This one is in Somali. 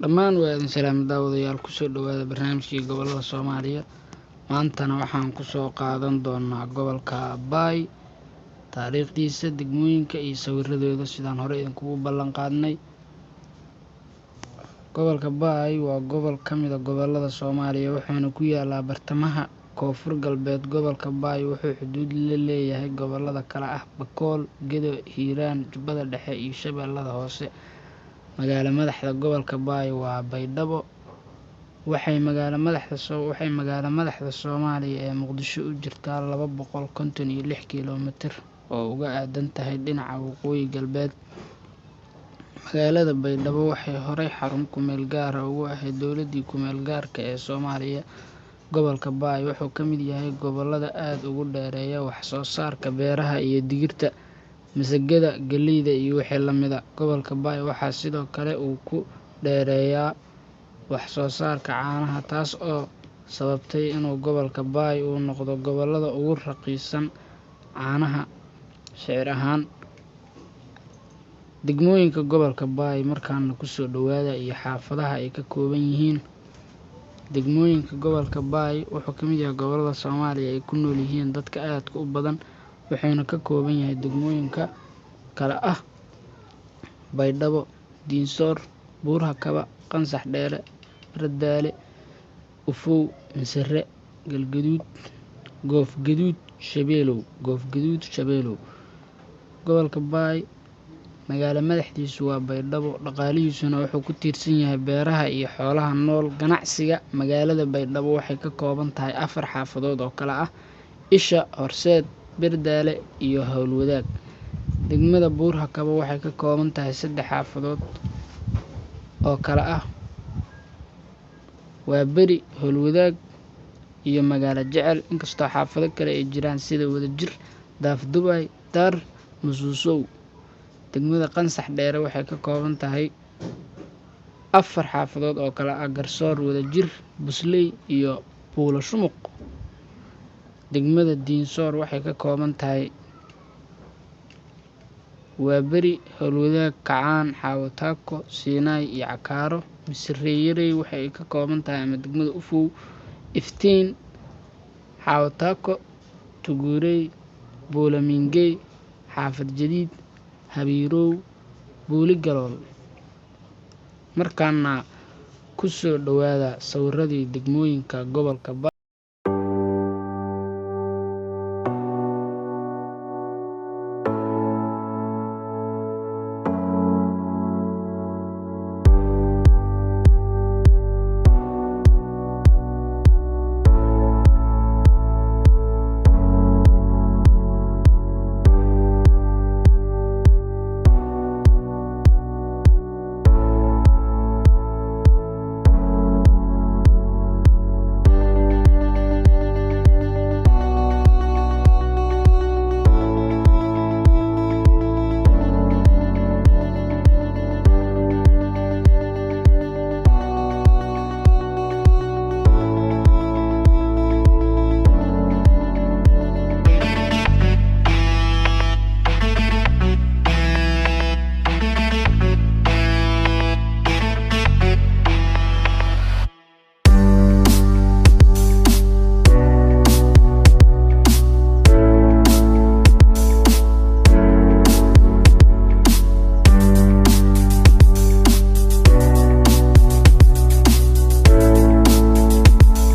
Dhammaan waa idin salaam daawadayaal, kusoo dhawaada barnaamijkii gobolada Soomaaliya. Maantana waxaan kusoo qaadan doonaa gobolka Baay, taariikhdiisa, degmooyinka iyo sawiradooda, sidaan hore idinkugu ballan qaadnay. Gobolka Baay waa gobol ka mid ah gobolada Soomaaliya, wuxuuna ku yaalaa bartamaha Koonfur Galbeed. Gobolka Baay wuxuu xuduud la leeyahay gobolada kala ah Bakool, Gedo, Hiiraan, Jubbada Dhexe iyo Shabeellada Hoose. Magaalo madaxda gobolka Baay waa Baydhabo. Waxay magaalo madaxda Soomaaliya ee Muqdisho u jirtaa 256 kiiloomitir oo uga aadan tahay dhinaca waqooyi galbeed. Magaalada Baydhabo waxay horey xarun kumeel gaar ah ugu ahayd dowladdii kumeel gaarka ee Soomaaliya. Gobolka Baay wuxuu ka mid yahay gobolada aad ugu dheereeya wax soo saarka beeraha iyo digirta, masagada, galleyda iyo wixii la mid ah. Gobolka Baay waxaa sidoo kale uu ku dheereeyaa wax soo saarka caanaha, taas oo sababtay inuu gobolka Baay uu noqdo gobolada ugu raqiisan caanaha sicir ahaan. Degmooyinka gobolka Baay markaana kusoo dhawaada iyo xaafadaha ay ka kooban yihiin. Degmooyinka gobolka Baay wuxuu ka mid yahay gobolada Soomaaliya ay ku nool yihiin dadka aadka u badan, wuxuuna ka kooban yahay degmooyinka kala ah Baydhabo, Diinsoor, Buur-Hakaba, Qansax Dheere, Bardaale, Ufow, Masare, Galgaduud, Goofgaduud, Shabeelow, Goofgaduud Shabeelow. Gobolka Baay magaalo madaxdiisu waa Baydhabo, dhaqaalihiisuna wuxuu ku tiirsan yahay beeraha iyo xoolaha nool. Ganacsiga magaalada Baydhabo waxay ka kooban tahay afar xaafadood oo kala ah Isha, Horseed, Bardaale iyo Howlwadaag. Degmada Buur-Hakaba waxay ka kooban tahay saddex xaafadood oo kala ah Waaberi, Howlwadaag iyo Magaalo Jecel, inkastoo xaafado kale ay jiraan sida Wadajir, Daafdubay, Daar, Musuusow. Degmada Qansax Dheere waxay ka kooban tahay afar xaafadood oo kala ah Garsoor, Wadajir, Busley iyo Buulo Shumuq. Degmada Diinsoor waxay ka kooban tahay Waaberi, Howlwadaag, Kacaan, Xaawo Taako, Siinaay iyo Cakaaro. Misreeyarey waxay ka kooban tahay ama degmada Ufow, Iftiin, Xaawo Taako, Tuguurey, Buulo Miingey, Xaafad Jadiid, Habiirow, Buuli Galool. Markaana kusoo dhawaada sawiradii degmooyinka gobolka Baay.